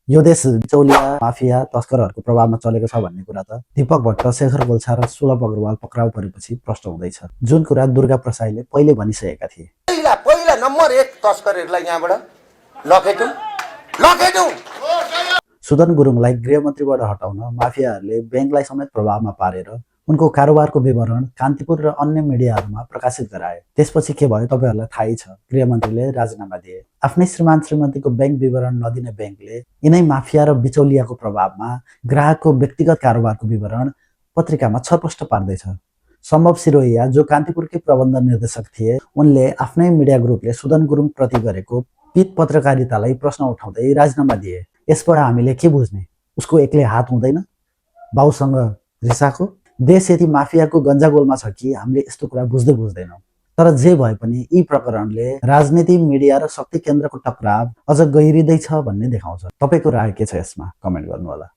यो देश बिचौलिया माफिया तस्करहरूको प्रभावमा चलेको छ भन्ने कुरा त दीपक भट्ट, शेखर गोल्छा र सुलभ अग्रवाल पक्राउ परेपछि प्रश्न हुँदैछ, जुन कुरा दुर्गा प्रसाईले पहिले भनिसकेका थिए। पहिला नम्बर 1 तस्करहरूलाई यहाँबाट लखेटौँ। सुदन गुरुङलाई गृहमन्त्रीबाट हटाउन माफियाहरूले बैंकलाई समेत प्रभावमा पारेर उनको कारोबारको विवरण कान्तिपुर र अन्य मिडियाहरूमा प्रकाशित गराए। त्यसपछि के भयो तपाईहरुलाई थाहै छ। गृहमन्त्रीले राजीनामा दिए। आफ्नै श्रीमान श्रीमतीको बैंक विवरण नदिने बैंकले यिनै माफिया र बिचौलियाको प्रभावमा ग्राहकको व्यक्तिगत कारोबारको विवरण पत्रिकामा छरपष्ट पार्दैछ। सम्भव सिरोहिया जो कान्तिपुरकै प्रबन्ध निर्देशक थिए, उनले आफ्नै मिडिया ग्रुपले सुदन गुरुङ प्रति गरेको पित पत्रकारितालाई प्रश्न उठाउँदै राजीनामा दिए। यसबाट हामीले के बुझ्ने? उसको एक्लै हात हुँदैन बाउसँग रिसाको? देश यति माफियाको गन्जागोलमा छ कि हामीले यस्तो कुरा बुझ्दैनौँ। तर जे भए पनि यी प्रकरणले राजनीति, मिडिया र शक्ति केन्द्रको टकराव अझ गहिरिँदैछ भन्ने देखाउँछ। तपाईको राय के छ यसमा? कमेन्ट गर्नु होला।